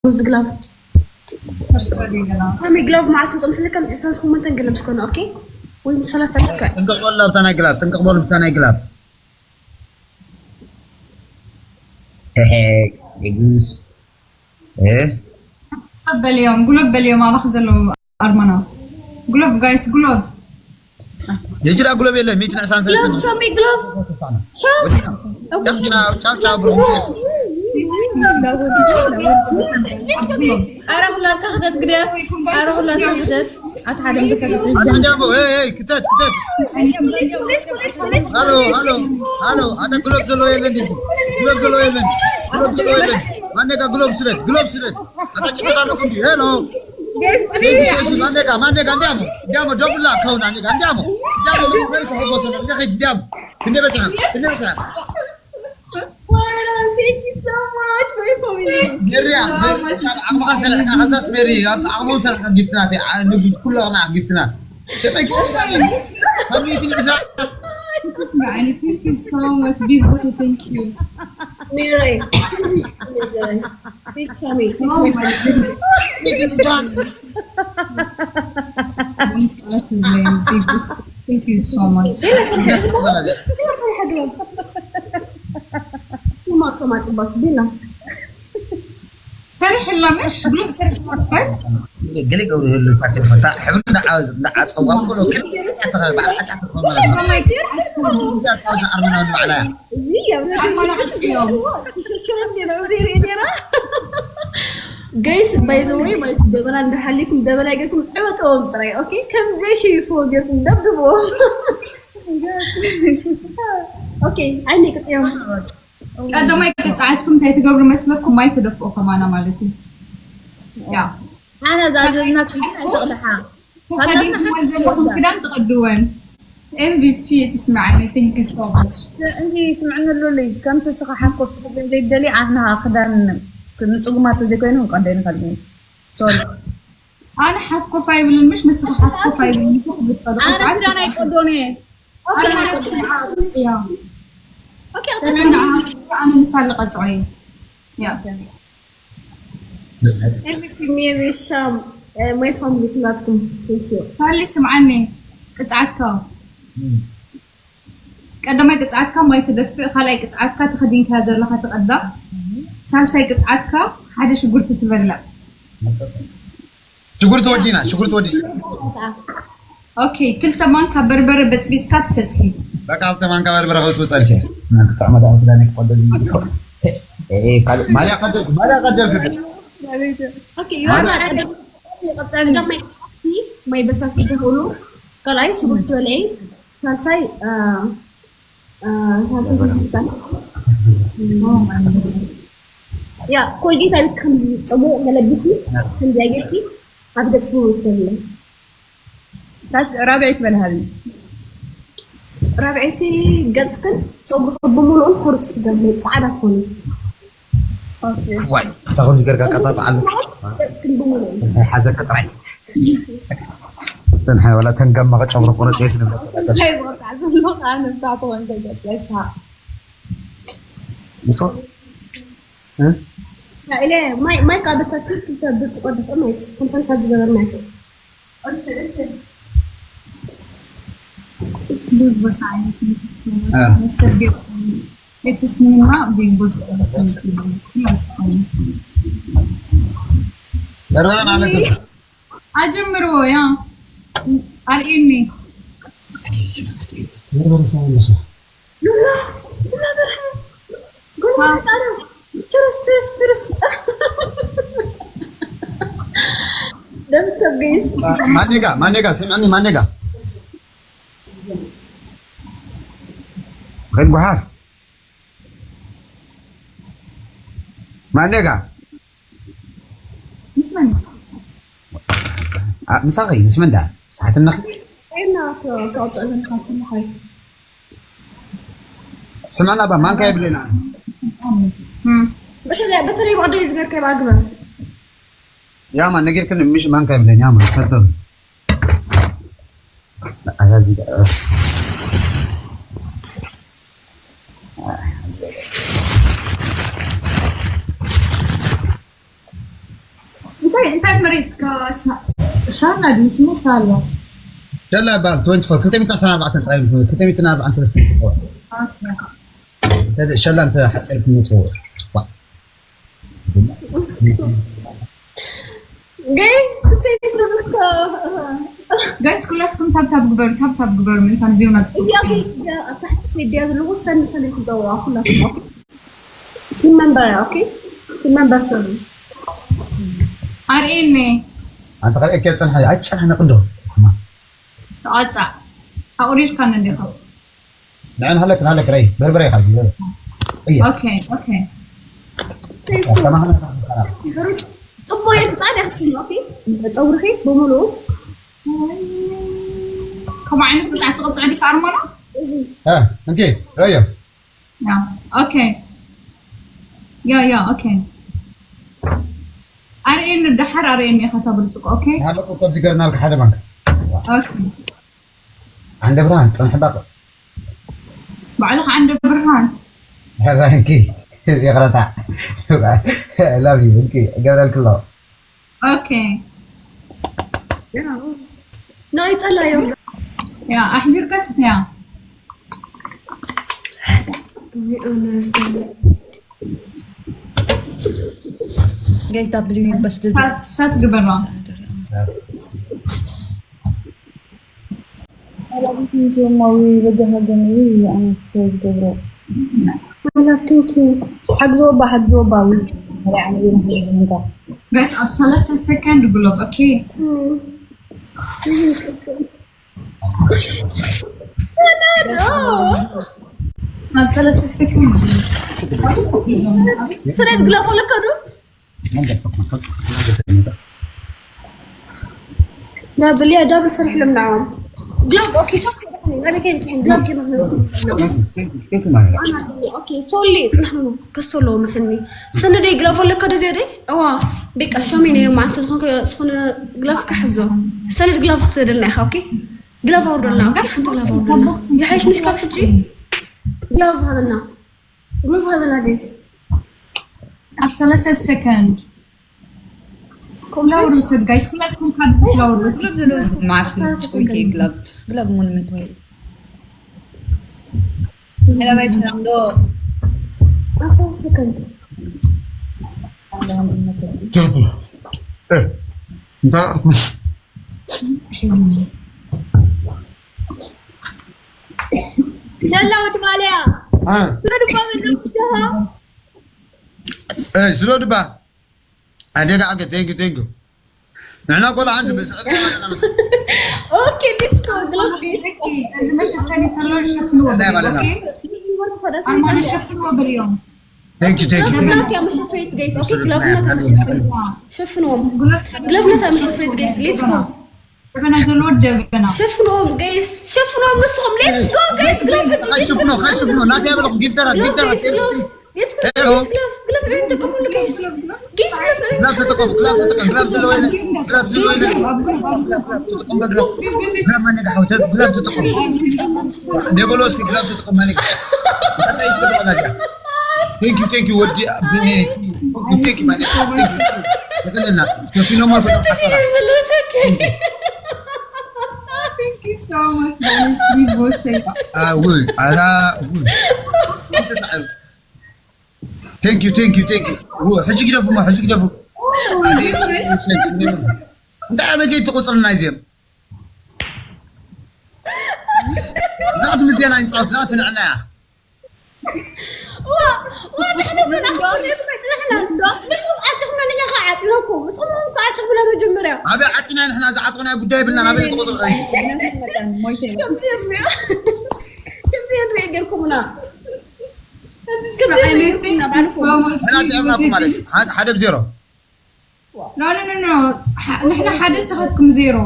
ሩዝ ግላፍ። ከሚ ግላፍ መዓስ ወፅኦም ስለ ከም ዕስራን ሸሞንተን ገለ ምስ ኮነ፣ ኦኬ? ወይ ምስ ሰላሳ ደቂቃ። ጥንቅቕ በሉ ኣብታ ናይ ግላብ፣ ጥንቅቕ በሉ ኣብታ ናይ ግላብ። ኤሄ፣ ንግስ። ኤ? በልዮም፣ ጉሎብ በልዮም፣ ኣባኽ ዘለዉ ኣርማና። ጉሎብ ጋይስ፣ ጉሎብ። የጅራ ጉሎብ የለ፣ ሚት ነዕሳን ግሎቭ፣ ሰልስን። Show me ግሎቭ። Show። ቻው፣ ቻው፣ ቻው፣ ቻው፣ ብሩክ። ኣረ ኩላትካ ክተት ግደ። ኣረ ኩላትካ ክተት። ኣታ ሓደ ምሰ ክተት። ኣታ እንዲያሞ፣ ኤይ፣ ኤይ፣ ክተት፣ ክተት። ሃሎ፣ ሃሎ፣ ሃሎ፣ ኣታ ግሎብ ዘለዎ የለን ድምፂ። ግሎብ ዘለዎ የለን። ግሎብ ዘለዎ የለን። ማነጋ ግሎብ ስደድ፣ ግሎብ ስደድ። ኣታ ጭንቀት ኣለኩም ድዩ? ሄሎ። ማነጋ፣ ማነጋ፣ እንዲያሞ፣ እንዲያሞ፣ ደቡላ ከውና፣ ማነጋ፣ እንዲያሞ፣ እንዲያሞ፣ ወይ ከሆቦ ሰነ፣ እንዲያሞ፣ እንዲያሞ፣ ክንደ በጽሐ፣ ክንደ በጽሐ። Thank you so much, my family. ገሪያ፣ ገሪያ፣ ዓቕምኻ ሰሪሕካ፣ ከዛ ትበሪ፣ ኣብ ዓቕሞም ሰሪሕካ ጊፍትና፣ አ፣ ንጉስ ኩሉ ዓቕምኻ ጊፍትና። ከመይ ጊፍትና? ካብ ሚእቲ ንዕስራ። Thank you so much, big boss, thank you. ሜሪ። Thank you, Shami. Oh my goodness. Thank you so much. ቤላ ሰሪሐ፣ ቤላ ሰሪሐ ግሎቭ። ቶማ፣ ቶማ ጽባጽ፣ ቤላ። ሰሪሕላ፣ ምሽ ግሎቭ ሰሪሕላ ፈስ። ገለ ገብሩ ይህሉ እኳ ቴሌፎን፣ እታ ሕብሪ እንዳዓ-፣ እንዳዓጸዋ፣ ብሎ ግን፣ ባዕላ ዓጻ ትኾን ማለት ነው። Oh my God. እዛ ጻውታ ኣርመናዊ ባዕላ እያ። እዚ ኣብ ኣርመና ዕጽዮም። ሽርሽር እንዴ ነው፣ እዚ ርኤ ነራ። ጋይስ፣ ባይ ዘ ወይ፣ ማለት ደበላ እንዳሓሊኩም፣ ደበላ ይገርኩም፣ ዕበጥዎም ጥራይ፣ ኦኬ? ከም ዘይሽይፍዎ ጌርኩም ደብድብዎ። ኦኬ፣ ዓይኒ ቅጽዮም። ቀዳማይ ቅጽዓትኩም እንታይ ትገብሩ መስለኩም? ማይ ትደፍኡ ከማና ማለት እዩ። ያ። ኣነ እዛ ዝብልና ጽቡቅ ኣይተቕድሓ። ተኸዲንክወን ዘለኹም ክዳን ትቐድወን። ኤም ቪ ፒ ትስምዓኒ። Thank you so much። እንዲ ስምዕኒ ሉሊ፣ ከምቲ ስኻ ሓፍ ኮፍ ክትብል ዘይደሊ፣ ኣሕና ክዳን ንጽጉማት ዘይኮይኑ ክንቀዶ ንኽእል ኢና። ሶሪ። ኣነ ሓፍ ኮፍ ኣይብልን፣ ምሽ ንስኻ ሓፍ ኮፍ ኣይብልን። ኣነ ክዳን ኣይቀዶን እየ። ኦኬ፣ ኣነ ኣነ ክዳን ኣይቀዶን እየ። ኦኬ፣ ኣነ ተሰንዓ፣ ኣነ ንሳ ልቐጽዖ እየ። ያ። ኤም ቪ ፒ፣ ሜሪ፣ ሻም፣ እ፣ ማይ ፋሚሊ ኩላትኩም። Thank you። ሳሊ ስምዓኒ፣ ቅጽዓትካ። እም። ቀዳማይ ቅጽዓትካ ማይ ትደፍእ፣ ካልኣይ ቅጽዓትካ ተኸዲንካ ዘለኻ ትቐዳ፣ ሳልሳይ ቅጽዓትካ ሓደ ሽጉርቲ ትበልዕ። ሽጉርቲ ወዲና፣ ሽጉርቲ ወዲና። ኦኬ፣ ክልተ ማንካ በርበረ በጽቢጽካ ትሰቲ። በቃ፣ ክልተ ማንካ በርበረ ከብጽብጸልኪ። ክጥዕመ ደኣ ክዳን ክቆደል እዩ። ኤ፣ ካልእ ማልያ ቀደልክ፣ ማልያ ቀደልክ። ኦኬ፣ ዮሃና፣ ማልያ ቀደም፣ ቀደም ማይ፣ ማይ በሳት ትደኽሉ፣ ካልኣይ ሽጉርቲ በልዒ፣ ሳልሳይ፣ አ፣ አ፣ ሳልሳይ ሽጉርቲ በልዒ። ያ፣ ኮልጌት ኣብቲ ከምዚ ጽቡቕ መለቢሲ፣ ከምዚ ኣጌርኪ ኣብ ገጽ ትገብሪ። ሳልስ-፣ ራብዐይቲ በል ሃቢ። ራብዐይቲ ገጽክን ጸጉርክን ብምሉኡን ቁርጽ ትገብሪ፣ ጻዕዳ ትኾኒ። ኦኬ። ዋይ፣ ኣታ ከምዚ ጌርካ ቀጻጽዓሉ። ገጽክን ብምሉኡን። ሓዘካ ጥራይ። ስተን ሓይ፣ ወላ ተን ጋማ ከጨጉሪ ቁረጽ የት ንብለካ ቀጻጽ። እንታይ ዝቐጽዓ ዘለኹ? ኣነ ብታዕቲ ወንተ ገጽ ኣይፋ። ንሶ? እ? ያ፣ ኢለ ማይ፣ ማይ ካብ በሳት ክልተ ብርጭቆ ድፍኦ ማይ ትስ-፣ ኮንፈን ካብ ዝገበርና ይኸ። እሺ፣ እሺ። ቢግ ቦስ ዓይነት ንጉስ አ። መሰል ገጽ እቲ ስሚና ቢግ ቦስ ዓይነት ንጉስ በርበረን ኣለትን። ኣጀምርዎ፣ ያ። ኣርእየኒ። በርበረ ሰው ኣለሽ። ሉላ፣ ሉላ በርሀ። ጎል አ። ጻዕዳ። ችርስ፣ ችርስ፣ ችርስ። ደምሰው ጋይስ። ማኔጋ፣ ማኔጋ፣ ስምዕኒ፣ ማኔጋ። ከይድ ጓሓፍ። ማኔጋ። ምስ መን? አ፣ ምሳኺ፣ ምስ መን ደኣ? ሰሓትነኺ? እና ተ-፣ ተወጽኦ ዘለካ ስምዓይ። ስምዕና ባ፣ ማንካ የብለና። እም። በተለይ፣ በተለይ ብቕድሚ ዝገርከ ይባ ግበር። ያማ፣ ነጊርክኒ፣ ምሽ ማንካ የብለና፣ ያማ፣ ፈተው። ኣዛዚ፣ እ። እንታይ እንታይ መሪጽካ? ሻና ድዩ ስሙ ሳላ? ሸላ ይበሃል። ትወንቲ ፎር፣ ክልተ ሚእትን ዓሰርተ ኣርባዕተ ጥራይ፣ ክልተ ሚእትን ኣርባዓን ሰለስተን ትጽዋዕ። እንተ ሸላ እንተ ሓጺርኩም ንጽውዕ። ዋ። ጋይስ ክልተ ሚእትን ዓሰርተ ኣርባዕተ ጋይስ፣ ኩላትኩም ታብታብ ግበሩ፣ ታብታብ ግበሩ። ምንታን ቪው ናጽ እዚኣ ጋይስ እዚኣ ኣብ ታሕቲ ሰዲያ ዘለኹ ሰንድ ሰንድ ክገብዋ ኩላትኩም። ኦኬ፣ ቲም መንበር እያ። ኦኬ፣ ቲም መንበር ሰንድ። ኣርእየኒ። ኣንተ ከርእየኪ ጽንሐ ኣይጨናነቅ እንዶ። ተዋጻዕ ኣቑሪርካ እንዲኻ። ንዕን ሃለክ ሃለክ ረይ በርበረ ይኻል። እያ ኦኬ ኦኬ። ተማህና ጽቡቅ እየ። ጻዕዳ ክትኮኒ። ኦኬ፣ ጸጉርኺ ብምሉኡ ከምኡ ዓይነት ቅጻዕ ትቕጽዕ ዲካ ኣርማና? እዚ እንኪ ረዮ ያ ኦኬ። ያ ያ ኦኬ። ኣርእየኒ ደሓር ኣርእየኒ ኢኻ እታ ብርጭቆ። ኦኬ ሃለቁ ከምዚ ገርናልካ ሓደ ባንክ ኦኬ። ዓንደ ብርሃን ጽንሕ ባቅ ባዕልኻ ዓንደ ብርሃን ራንኪ ይቕረታ ላቪ እንኪ ገብረልክሎ ኦኬ። ናይ ጸላ ዮርዳ ያ ኣሕቢርካ ስተያ Guys, W bus ሳት ግበራ ጀማዊ በጃ ሃገን ኣነስተ ዝገብሮ ሓግዞ ባ ሓግዞ ባ ጋይስ ኣብ ሰለስተ ሰከንድ ግሎብ ኦኬ። ኣብ ሰለስተ ሰከንድ ስለ ግለፎ ለከዱ ዳብል ያ ዳብል ሰሪሕ ሎም ናዖም ግሎብ ኦኬ ሶ ግሎብ ጌና ኦኬ ሶሊ ጽናሕ ነው ከሶሎ መስኒ ሰነ ደይ ግሎብ ለከዱ ዘደ እዋ በቃ ሾሚ ነው ማንተ ዝኾነ ዝኾነ ግሎብ ከሕዞ ሰነ ግሎብ ሰደልና ኢኻ ኦኬ ግሎብ ኣውርደልና ኦኬ ሓንቲ ግሎብ ኣውርደልና ይሓይሽ ምሽ ካስትጂ ግሎብ ሃበና ግሎብ ሃበና ዴስ ኣብ ሰለስተ ሰከንድ ፍላወር ውሰድ ጋይስ፣ ሁላችሁም ካርድ ፍላወር ውሰድ። ማሽ ኦኬ ግላብ ግላብ ሞን ምንታይ ግላብ ኣይተናምዶ ኣስራ ሰከንድ እንታይ ሄሎ ወዲ ማልያ ስለ ድባ መለስ ጀሃ ስለ ድባ ኣደጋ ዓገ ቴንክ ቴንክ ንሕና ቆልዓ እንጂ ብስዕት ኦኬ ሌትስ ጎ ግላብ ጌስ እዚ መሸፈኒ ከሎ ሸፍንዎ ናይ ባለና ኣርማ ንሸፍንዎ ብልዮም ቴንክ ቴንክ ግላብ ናት ያ መሸፈኒት ጌስ ኦኬ ግላብ ናት ያ መሸፈኒት ሸፍንዎም ግላብ ናት ያ መሸፈኒት ጌስ ሌትስ ጎ ደበና ዘለዎ ደበና ሸፍንዎም ጌስ ሸፍንዎም ንስኹም ሌትስ ጎ ጌስ ግላብ ሕጂ ሽፍኖ ሽፍኖ ናት ያበለኹ ጊፍተራት ጊፍተራት ሌትስ ጎ ግላብ ግላብ ተጠቀሙሉ ጌስ ጌስ ግላብ ግላብ ተጠቀም ግላብ ተጠቀም ግላብ ዘለዎ የለ ግላብ ዘለዎ የለ ግላብ ተጠቀም በግላብ ግላብ ማነጋ ሓውተ ግላብ ተጠቀም ደበሎ እስኪ ግላብ ተጠቀም ማነጋ እንታይ ይትገባላጋ ቴንክ ዩ ቴንክ ዩ ወዲ ቴንክ ዩ ማነጋ ይኸለና ከፊኖማ ኩሎም ሓሰራ Thank you so much በእውነት ሊቦሰይ ውይ ኣላ ውይ ተሳዕሩ ቴንክ ዩ ቴንክ ዩ ቴንክ ዩ ሕጂ ግደፉ ማ ሕጂ ግደፉ እንታይ ኣበይ ትቁፅርና እዚኦም ዛት ምዜና ይንፃወት ዛት ንዕና ዓፂኹም ንሕና ከዓ ዓፂናኩም ንስኹም ከዓ ዓፂኹምና መጀመርያ ኣበይ ዓፂና ንሕና ዝዓፅናዮ ጉዳይ የብልናን ኣበይ ትቁፅር ከምዚ ንሪኦ ጌርኩምና ሕና ስዒርናኩም ማለት እዩ ሓደ ብዜሮ ኖ ኖ ኖ ንሕና ሓደ ንስኻትኩም ዜሮ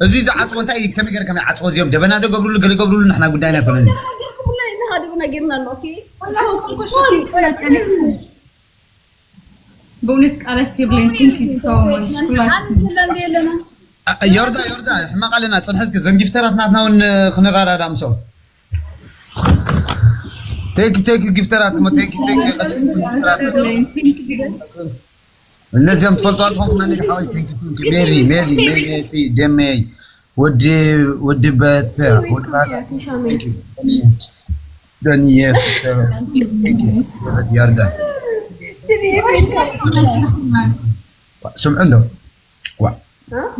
እዚ ዝዓፅዎ እንታይ እዩ ከመይ ገይረ ከመይ ዓፅዎ እዚኦም ደበና ዶ ገብርሉ ገለ ገብርሉ ንሕና ጉዳይና ኣይኮነን እዩ ኩላ ኢልካ ድብና ጌርና ኣሎ ኦኬ በእውነት ቃላት የብለይን thank you so much ኩላስኩም ዮርዳ ዮርዳ ሕማቕ ኣለና ፅንሐ እስኪ ዘን ጊፍተራት ናትና እውን ክንረዳዳ ምስኦም ቴንክ ቴንክ ጊፍተራት ሞ ቴንክ ቴንክ እነዚኦም ትፈልጡ ኣልኩም መን ሓወይ? Thank you, thank you. ሜሪ ሜሪ ሜሪ ሜሪ ደመይ ወዲ ወዲ በት ወዲ በት። Thank you. ደንየ ፍተ። Thank you. ዮርዳን ስምዑ እንዶ ዋ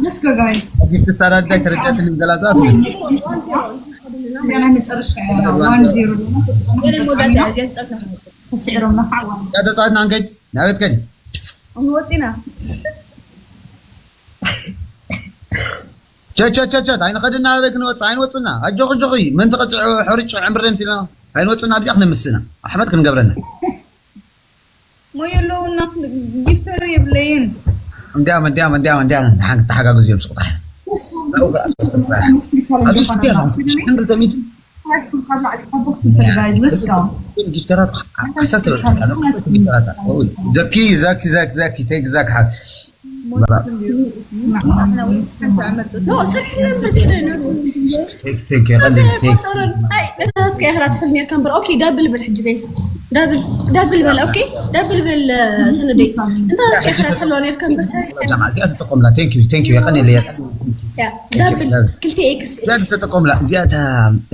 Let's go, guys. ጊፍቲ ሳራ እንታይ ተረዳትኒ ዘላዛት እዚኣ ናይ መጨረሻ እያ። One zero። ተስዒሮም ነፋዕ ዋን። ተጻወትና እንገድ ናበት ከዲ ወፂና ቸቸቸቸት ኣይንኸድና ኣበይ ክንወፅእ ኣይንወፅና ኣጆኺ ጆኺ መን ተቐፅዑ ሕርጭ ዕምሪ ደምሲልና ኣይንወፅና ኣብዚኣ ክነምስና ኣሕመድ ክንገብረና ሞየለውና ጊፍተር የብለይን እንዲያም እንዲያም እንዲያም እንዲያም ሓን ተሓጋግዝ እዮም ስቁጣ Let's go. ጊፍተራት ዓሰርተ ጊፍተራት ዘኪ ዘኪ ዘኪ ዘኪ ዘኪ ሓት ኖ፣ ስራሕ እናመጽእ። ኖ፣ ስራሕ እናመጽእ። ኖ፣ ኖ፣ ኖ። ቴክ ቴክ የቐልል ቴክ ቆጠረን። ኣይ፣ ንሕና ትከይ ኢኻ ትሕል ኔርካ እምበር። ኦኬ፣ ዳብል በል ሕጂ ጋይስ። ዳብል፣ ዳብል በል። ኦኬ፣ ዳብል በል፣ እ፣ ስንደይ። እንታ ትከይ ኢኻ ትሕልዋ ኔርካ እምበር፣ ሰሪሕ። ጃማ እዚኣ ተጠቆምላ ቴንክ ዩ ቴንክ ዩ የቐንየለይ የቐንየለይ ያ፣ ዳብል፣ ክልተ ኤክስ። እዚኣ ተጠቆምላ እዚኣ እታ፣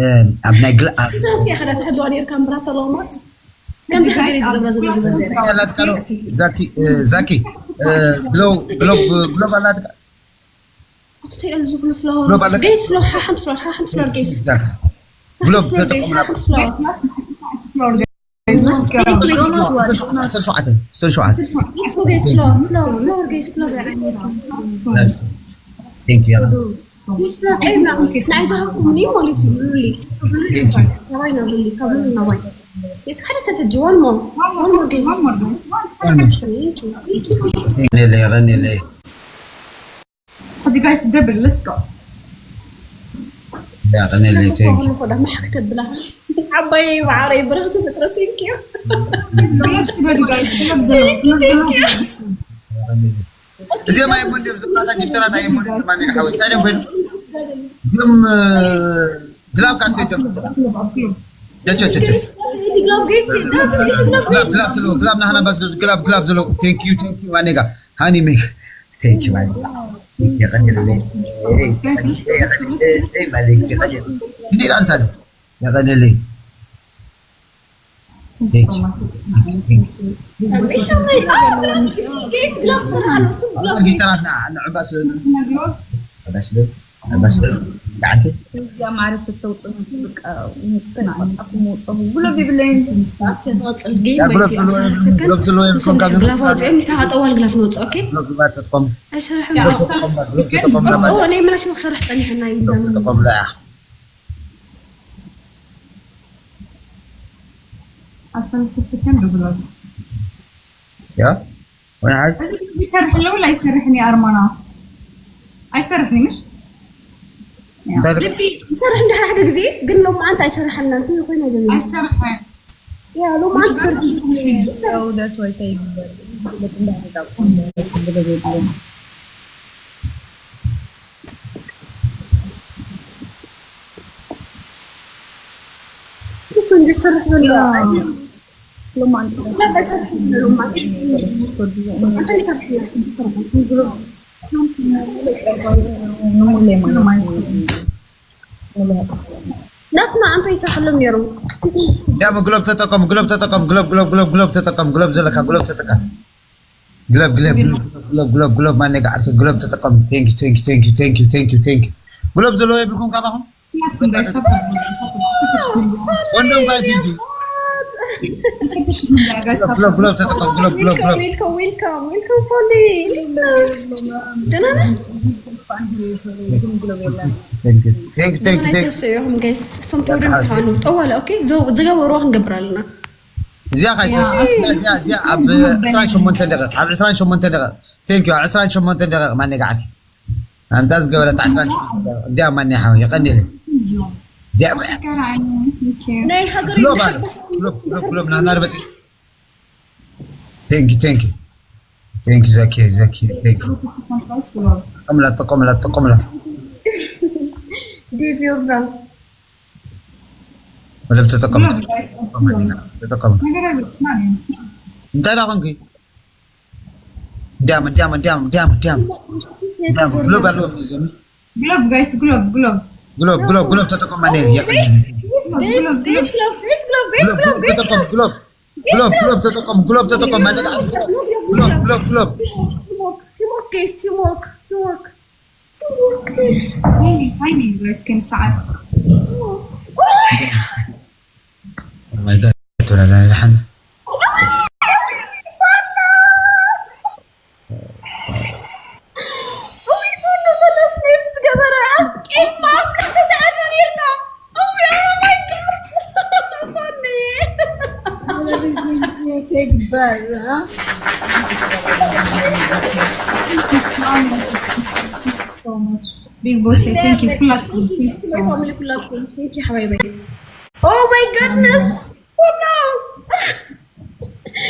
እ፣ ኣብ ናይ ግል ኣብ እንታ ትከይ ኢኻ ትሕልዋ ኔርካ እምበር፣ ኣታ ሎማት። ከምዚ ሓገዝ ዝገብራ ዘሎ ግበር ዘላ። ያላት ቃሎ ዛኪ እ፣ ዛኪ እ፣ ግሎብ ግሎብ ግሎብ ኣላት ኣቶ ተይረሉ ዝኽሉ ፍላወር። ገይስ ፍላወር፣ ሓ-፣ ሓንቲ ፍላወር፣ ሓ-፣ ሓንቲ ፍላወር ገይስ። ዛካ ግሎብ ተጠቆምና ሓንቲ ፍላወር። ዓሰርተ ሸውዓተ ዓሰርተ ሸውዓተ Let's go, ገይስ ፍላወር፣ ፍላወር፣ ፍላወር ገይስ ፍላወር። ቴንክ ዩ ናይዛ ሃብኩምኒ ማለት እዩ። ብሉሊ፣ ብሉሊ ናባይ፣ ናብሉሊ፣ ካብ ሉሊ ናባይ። የት ሓደ ሰብ ሕጂ፣ one more፣ one more ገይስ። የቐንየለይ የቐንየለይ ሕጂ ጋይስ ደብል፣ let's go። የቐንየለይ ቴንክ ዩ ኮዳ ማሕክ ተብላ። ዓባይ ማዕረይ ብርኽቲ ፍጥረት፣ thank you። ክለብ ስደዱ ጋይስ፣ ክለብ ዘሎ፣ ክለብ ዘሎ። እዚኦም ኣይሞንድዮም ዝብላታ ጊፍተራት ኣይሞንድዮም ድማ ኔጋ ሓወይ እንታይ ድዮም ኮይኖም እዚኦም ግላብ ካሰ ዶም ክለብ ኣብ ክለብ። ቸቸቸቸ ግላብ ገይስ፣ ግላብ፣ ግላብ ግላብ ግላብ ዝለው ግላብ ናህና ባስ ግላብ ግላብ ዝለው ቴንክ ዩ ቴንክ ዩ ማኔጋ ሃኒ ሜክ ቴንክ ዩ ማኔጋ የቀንልልኝ እንዴ ላንታ የቀንልልኝ ጊፍተራትና ንዕባ ስለ ዕባ ስለ ዕባ ስለ ዳዕኪ እዚኣ ማለት ተተውፅእ ምስ በቃ ተናቆጣ ክመውፀሙ ብሎ ቢብለይን ኣብቲ ዝቐፅል ጌም ናይቲ ኣስራ ሰከንድ ግሎብ ዘለዎ ንሶም የብልኩም ግላፍ ኣውፅኦም ንሕና ጠዋል ግላፍ ነውፅእ። ኦኬ ግሎብ ግባ ተጥቆም ኣይሰርሕን ግሎብ ተጥቆም ግሎብ ተጥቆም ኦ ናይ ምናሽ ንክሰርሕ ፀኒሐና እዩ ግሎብ ተጥቆም ላ ኣብ ሰለስተ ሰከንድ ብሎ ያ ወንዓል እዚ ይሰርሕ ኣለዉ ኣይሰርሕን እዩ ኣርማና ኣይሰርሕን እዩ ምሽ እንታይ ደቂ ልቢ ይሰርሕ እንድሕር ሓደ ግዜ ግን ሎማዓንቲ ኣይሰርሓልና እንታይ ኮይና ገ ኣይሰርሕን ያ ሎማዓንቲ ሰርሕ እንዳረዳቁ እኮ እንድሰርሕ ዘሎ ሎማዓንቲ እንታይ ይሰርሕ ሎማዓንቲ እንታይ ይሰርሕ ናትና ኣንተ ይሰርሐሎም ነይሩ ዳሞ ግሎብ ተጠቀም ግሎብ ተጠቀም ግሎብ ግሎብ ግሎብ ግሎብ ተጠቀም ግሎብ ዘለካ ግሎብ ተጠቀም ግሎብ ግሎብ ግሎብ ግሎብ ግሎብ ግሎብ ማን ነጋ ዓርኪ ግሎብ ተጠቀም thank you thank you thank you thank you thank you thank you ግሎብ ዘለዎ የብልኩም ካባኹም ወንዶም ጋይ ቲጂ ግሎብ ግሎብ ተጠቀም ግሎብ ግሎብ ግሎብ ዌልካም ዌልካም ዌልካም ፎሊ ደህና ነህ? thank you thank you thank you thank you ተሰዮም ጋይስ እሶም ተወደም ተሓኑ ጠዋለ ኦኬ ዝገበርዋ ክንገብር ኣለና እዚኣ ካይ እዚኣ እዚኣ እዚኣ ኣብ ዕስራን ሸሞንተን ደቂቕ ኣብ ዕስራን ሸሞንተን ደቂቕ thank you ኣብ ዕስራን ሸሞንተን ደቂቕ ማን ነጋ ዓርኪ ኣንታ ዝገበረት ዕስራን ሸሞንተን ደቂቕ እንዲያ ማን ሓው የቀንየለይ እንዲያ ናይ ሃገር ግሎብ ኣሎ ግሎብ ግሎብ ግሎብ ናህና ርበፂ thank you thank you thank you ዘኪ ዘኪ thank you ጠቆምላ ጠቆምላ ጠቆምላ ዴቭ ዮርዳን ወለም ተጠቀሙ ተጠቀሙ እንታይ ዳ ኮንኩ እንዲያም እንዲያም እንዲያም እንዲያም እንዲያም እንዲያም ግሎብ ኣለዎ። ዝም ግሎብ ጋይስ፣ ግሎብ ግሎብ ግሎብ ግሎብ ግሎብ ተጠቀም። ማን ያ This, this, this glove, this glove, this ግሎብ glove, ግሎብ this ተጠቀም። glove. ግሎብ ግሎብ ግሎብ ተጠቀም። ግሎብ ተጠቀም። ማን ያ ግሎብ ግሎብ ግሎብ Teamwork, teamwork, guys, teamwork, teamwork, teamwork, guys. ታይሚንግ ጋይስ፣ ክንሰዓት ማይ ጋድ ተወላላ ለሓን ውይ፣ ፎሎ ሰለስ ኔፍ ዝገበረ ኣብ ቂም ማምለኽ ተሰኣና ነርና። ውይ፣ oh my God። ፋኒ። ተግባር ቢግ ቦስ፣ thank you ኩላትኩም። ኩላትኩም፣ thank you ሓባይበይ። Oh my goodness። ፎሎ።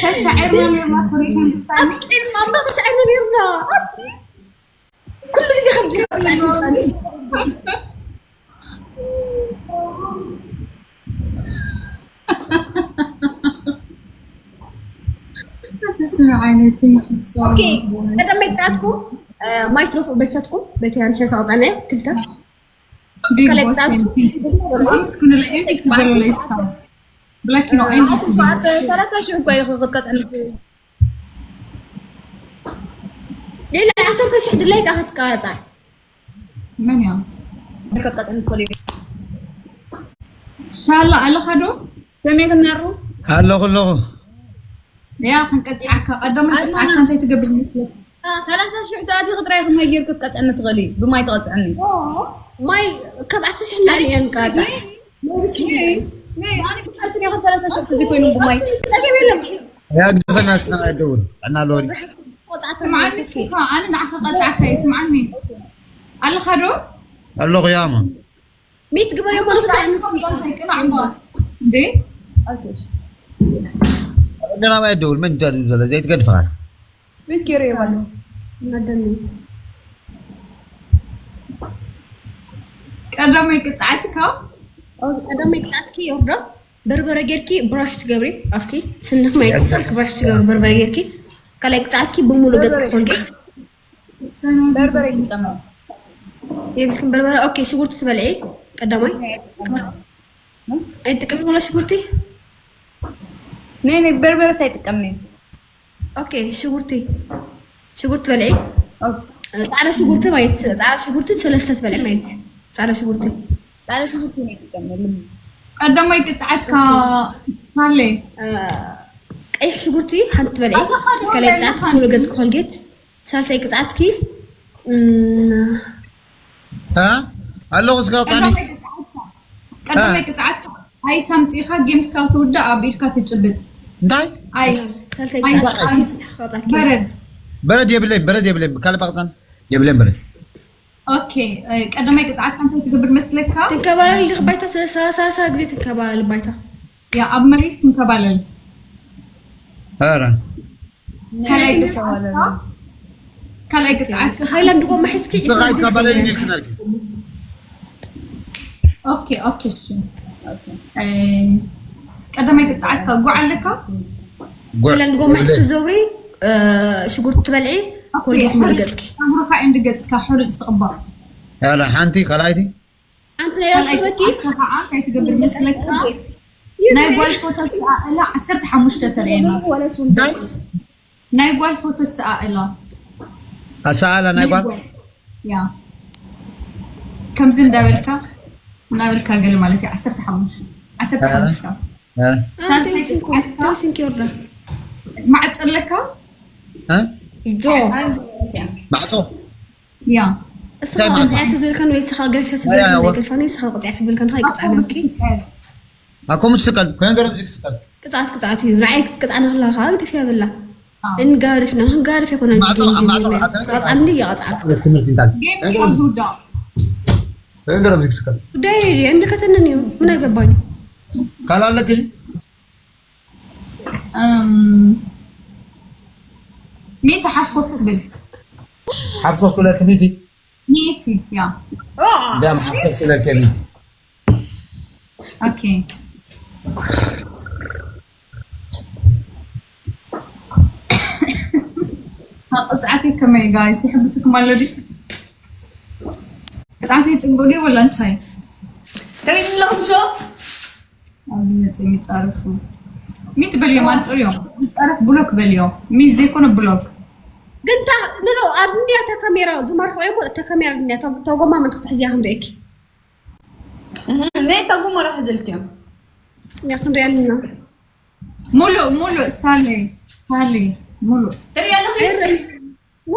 ተሳዒርና ነርና፣ ኮሪክን ብጣዕሚ ቂም ማምለኽ ተሰኣና ነርና። ኣቲ ኩሉ ግዜ ከምዚ ትስምዓኒ። Thank you so Okay፣ much። ቀደም መግዛትኩም ማይ ትረፉ በሰትኩም በቲ ያን ሕሳብ ጻነ ክልተ ቢግ ከላይ ቦስ፣ ጻፍ- thank you። ኣመስግኑለይ፣ ኤንድ ክበሉለይ እስካብ ብላኪ ነው። ኤንድ ሰላሳ ሺህ እኮ ይኸፍል ቀጽዕልኩ። ሌላ ዓሰርተ ሺሕ ድላይ ካ ክትቃጻ መን እያ? ከቀጽዕልኩ። ሻላ ኣለኻ ዶ? ሰሜን ክናሩ ኣለኹ ኣለኹ። ያ ክንቀጽዓካ፣ ቀዳማይ ቀጽዓካ እንታይ ትገብር ይመስለካ? ሰላሳ ሺሕ ተኣቲኺ ጥራይ ከመይ ጌርኪ ክትቀጽዕኒ ትኽእሊ? ብማይ ትቐጽዕኒ። ማይ ካብ ዓሰርተ ሺሕ ንላዕሊ እየን ቃጻ ነይ፣ ነይ፣ ኣነ ክሓልትኒ ካብ ሰላሳ ሺሕ ክዚ ኮይኑ ብማይ። ያ ግደፈና ስና ኣይደውል። ጥዕና ኣለዎ። ስምዓኒ እስኻ፣ ኣነ ንዓኻ ቀጽዓካ እየ። ስምዓኒ ኣለኻ ዶ? ኣለኹ ያማ። ሚት ግበር እሞ ንኽትኣንስ ቅናዕ እምበር እንዴ። ወደና ኣይደውል። መን እንጃ ድብል ዘሎ ዘይትገድፍኻ። ቤት ገይረ ይባሉ። መደኒ ቀዳማይ ቅጽዓትካ ቀዳማይ ቅጽዓትኪ ዮርዳ በርበረ ጌርኪ ብራሽ ትገብሪ ኣፍኪ ስንኽ ማየት ሰልክ ብራሽ ትገብሪ በርበረ ጌርኪ ካልኣይ ቅጽዓትኪ ብሙሉ ገጽ ኮልጌት በርበረ ይጥቀማል። የብልክን በርበረ። ኦኬ ሽጉርቲ ትበልዒ ቀዳማይ ኣይትጥቀሚ ወላ ሽጉርቲ ነይ ነይ በርበረ ሳይጥቀም ነይ ኦኬ ሽጉርቲ ሽጉርቲ በልዒ ጻዕዳ ሽጉርቲ ማለት ጻዕዳ ሽጉርቲ ሰለስተ ትበልዒ ማለት ጻዕዳ ሽጉርቲ ጻዕዳ ሽጉርቲ ነይ ጥቀም። ቀዳማይ ቅጽዓትካ ሳለ ቀይሕ ሽጉርቲ ሓንቲ ትበልዒ ካልኣይ ቅጽዓት ሙሉ ገጽ ኮልጌት ሳልሳይ ቅጽዓትኪ እ ኣለኹ እስከ ኣውጣኒ። ቀዳማይ ቅጽዓትካ ኣይሳምጺኻ ጌም ስካብ ትውዳእ ኣብ ኢድካ ትጭብጥ። እንታይ ኣይ ሳልሳይ ኣይ ቅጽዓት ኣይ ሓጻርኪ በረድ በረድ የብለይን፣ በረድ የብለይን። ካልእ ባቕጻን የብለይን በረድ። ኦኬ። ቀዳማይ ቅጽዓትካ እንታይ ትገብር መስለካ? ትንከባለል ድኽ ባይታ ሰላሳ ግዜ ትንከባለል ባይታ ያ ኣብ መሬት ትንከባለል። ኧረ ካልኣይ ቅጽዓትካ ካልኣይ ቅጽዓትካ ሃይላንድ ጎማ ሒዝኪ ንስኻ ኣይትከባለል ኢልክን ኣልኪ። ኦኬ ኦኬ እሺ። እ፣ ቀዳማይ ቅጽዓትካ ጉዕ ኣለካ? ጉዕ ሃይላንድ ጎማ ሒዝኪ ዘውሪ ሽጉርቲ ትበልዒ ኮልጌት ሙሉ ገጽኪ ጸጉርካ ኤንድ ገጽካ ሕሩጭ ትቕባእ። ያላ ሓንቲ ካልኣይቲ ሓንቲ ናይ ራስ ትበኪ ኣተኻዓ እንታይ ትገብር መስለካ? ናይ ጓል ፎቶ ኣሰኣእላ ዓሰርተ ሓሙሽተ ተርእየና። እንታይ ናይ ጓል ፎቶ ኣሰኣእላ። ኣሰኣእላ ናይ ጓል ያ ከምዚ እንዳበልካ እንዳበልካ ገለ ማለት እዩ። ዓሰርተ ሓሙሽተ ዓሰርተ ሓሙሽተ እ፣ ተውሲንኪ ወርዳ ማዕጾ ኣለካ? እ፣ ጆ ማዕጾ ያ እስኻ ቅጽዓት ዝበልካን ወይ እስኻ ገሪፈ ዝበልካን ያ፣ ያ፣ ዘይገርፋኒ እስኻ ቅጽዓት ዝበልካን እንታይ ቅጽዓት ነብኪ ኣኮም ትስቀል ኮይን ገረብ ዝክስቀል ቅጽዓት ቅጽዓት እዩ ንዓይ ቅጽዓት ንኽላ ከዓ ግደፍያ በላ እንጋርፍና ክንጋርፍ ኣይኮነን ማዕጾ ኣብ ማዕጾ ሓቀን ቀጻ እንዲ ይቐጽዓካ ትምህርቲ እንታይ ጌም ስለ ዝውዳእ ኮይን ገረብ ዝክስቀል ጉዳይ ኣይምልከተንን እዩ ምን ኣገባኝ ካልእ ኣለክ እም፣ ሚእቲ ሓፍኮፍ ትብል ሓፍኮፍ ክብለክ ሚቲ ሚእቲ ያ እንዲያም ሓፍኮፍ ክብለክ ሚቲ ኦኬ። ቅፅዓተይ ከመይ ጋይስ? ይሕብትኩም ኣሎ ድዩ? ቅፅዓተይ ፅቡቅ ድዩ ወላ እንታይ? ትሪእኒ ኣለኹም ሾ? ኣብዚ መፅኦም ይፃረፉ። ሚት በልዮም፣ ኣንጥርዮም። ዝፃረፍ ብሎክ በልዮ። ሚት ዘይኮነ ብሎክ። ግን ታ ንኖ ኣድንያ እታ ካሜራ ዝማርኮ እዮም። እታ ካሜራ ኣድንያ፣ እታ ጎማ መን ክትሕዝያ ክንርእየኪ። ዘይተጉ መራሒ ደልክዮም። ያ ክንሪኣ ኣለና። ሙሉእ ሙሉእ ሳሌ ሳሌ ሙሉእ። ትሪኢ ኣለኺ? ዎ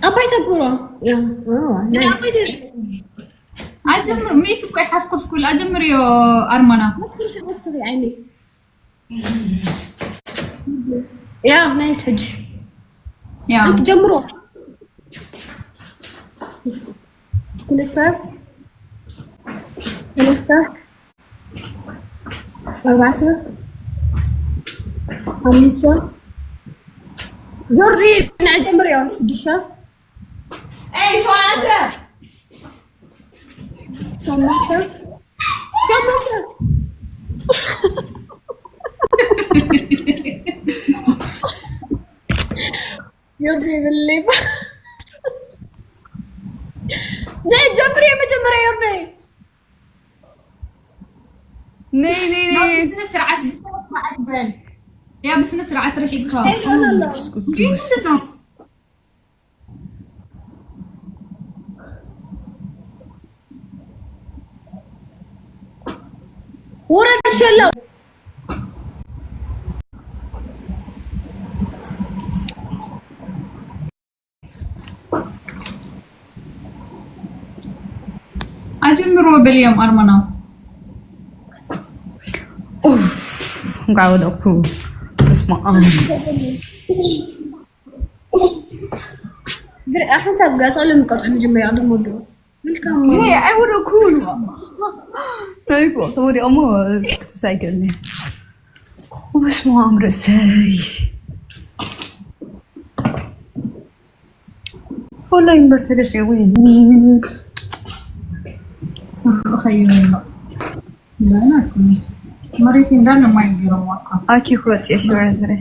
ኣባይ ተጉሮ። ያ ዎ ናይስ። ኣጀምር ሚት እኮ ይሓፍኩስ ኩል ኣጀምርዮ ኣርማና። መክር ተመስሪ ዓይኒ። ያ ናይስ። ሕጂ ያ ሓንቲ ጀምሮ። ክልተ፣ ሰለስተ፣ ኣርባዕተ፣ ሓሙሽተ። ዞሪ ንዓ ጀምርዮ። ሽዱሽተ፣ ኤይ ሸውዓተ። ሸሞንተ፣ ሸሞንተ። ዮርዲ ይብልልይ። ናይ ጀምሪ መጀመርያ ዮርዲ። ነይ ነይ ነይ። ብስነ ስርዓት ብስነ ስርዓት በል። ያ ብስነ ስርዓት ርሒቅካ። ሄሎ። እንዴ ምንድን ነው? ውረድ ሸለው። ኣጀምሮ በልዮም ኣርማና። ኡፍ፣ እንኳዕ ወደቅኩ። በስመ ኣብ። ሓንሳብ ጋር ጸሎም ይቀጽዑ መጀመርያ ቅድም ወዱ። መልካም። ይሄ ኣይወደቅኩን። ናይ እኮ ተወዲኦሞ ክትሳይገኒ። በስመ ኣብ ርእሰይ። ወላሂ እምበር ተደፊኡ። ስርሑ ከይኑ መሬት እንዳለ ማይ ገይሮም ዋካ። ኣኪ ክወፅእ ሽወር ዝረ።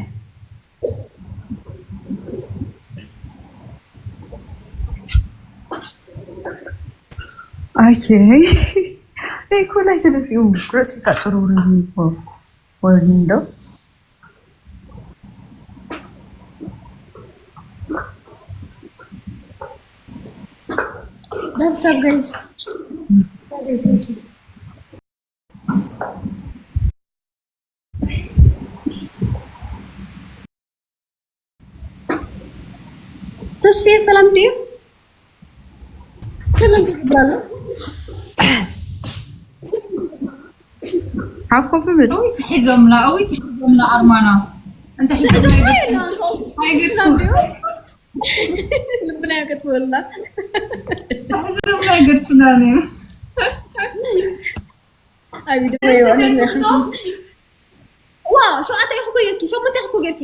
ኣኪ ናይ ኮላይ ተደፊኡ። ርእሲ ካጥሩ ወርዶ። That's a guys. ተስፍየ ሰላም ድዩ? ሰላም ትብላለ። ሓፍ ኮፍ ብል። እውይ ትሒዞምና፣ እውይ ትሒዞምና ኣርማና። እንተ ሒዞምና ኣይገርም። ሰላም ድዩ? ልብና ያገጥመላ። ትሒዞምና ኣይገርፍናን እዩ። ኣብ ኢዱ ወይ ወለና። ዋ፣ ሸውዓተ ኢኹ እኮ ጌርኪ፣ ሸሞንተ ኢኹ እኮ ጌርኪ።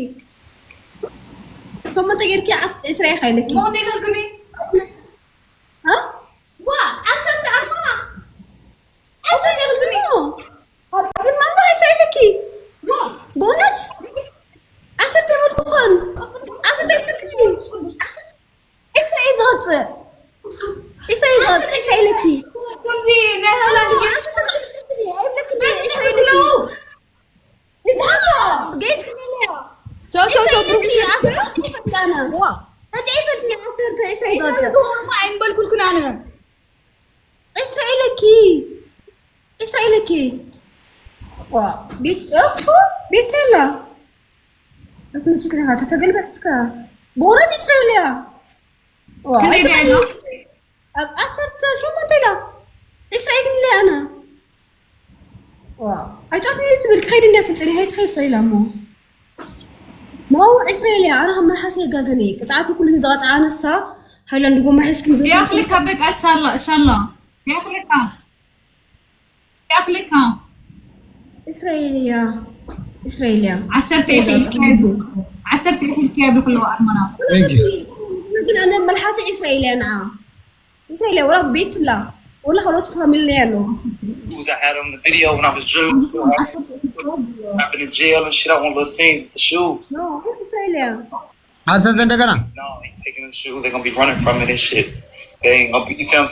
ሸሞንተ ጌርኪ ዓስ-፣ ዕስራ ኢኻ ኢለኪ። ሞት ይኸልክኒ። እ? ዋ፣ ዓሰርተ ኣርባዓ። ዓሰርተ ኢኹ እኮ። ግን ማማ ዕስራ ኢለኪ። ዋ። ብእውነት? ዓሰርተ ይበልኩ ኾን። ዓሰርተ ይበልክኒ። ዕስራ እዩ ዝወፅእ። ዕስራ እዩ ዝወፅእ። ዕስራ ኢለኪ። ከምዚ ናይ ሃላንድ ጌርኪ። ኣይብለክኒ። ዕስራ ኢለኪ። ንዝሓዞ ገይስ ክልለያ። ቻው፣ ቻው፣ ቻው፣ ብሩክ። ተፅዒ ፈትኒ ዓሰርተ፣ ዕስራ እዩ ዝወፅእ። ኣይምበልኩልክን ኣነ። ዕስራ ኢለኪ። እስራኤልኪ። ዋ፣ ቤት እኮ ቤት የላ። እስመ ችግር ካ ተተገልበጥ እስከ ብኦረት እስራኤል ያ። ዋ፣ ክንደይ ደይ ኣሎ? ኣብ ዓሰርተ ሸሞንተ ኢላ። እስራኤል ግን ኢለ ኣነ። ዋ፣ ኣይጫትኒ ትብል ክኸይድ እንዲያ ትብል ጸኒሓ ትኸይድ ሰው ኢላ እሞ። ሞ እስራኤል ያ፣ ኣነ ከም መልሓስ የጋገነ። ቅጽዓት ኩሉ ዝቐጽዓ ኣነሳ፣ ሃይላንድ ጎማ ሒዝኩም ዝብል ያኽልካ በቃ ሳላ፣ ሻላ። ያኽልካ። ያኽልካ። እስራኤል እያ። እስራኤል እያ። ዓሰርተ ኢኺ ኢልካ ይብሉ። ዓሰርተ ኢኺ ኢልካ ይብሉ ከለዉ ኣርመና። Thank you። ግን ኣነ መልሓሰ እስራኤል እያ ንዓ። እስራኤል እያ፣ ወላ ቤት ላ፣ ወላ ካልኦት ፋሚሊ እያ ኣለዎ። Shoes I had on the video when I was drilling. I've been in jail and shit. I want little scenes with the shoes. No, I didn't say that. ሓሰተ እንደገና No, I ain't taking the shoes. They're gonna be running from it and shit. They ain't gonna be. You see what I'm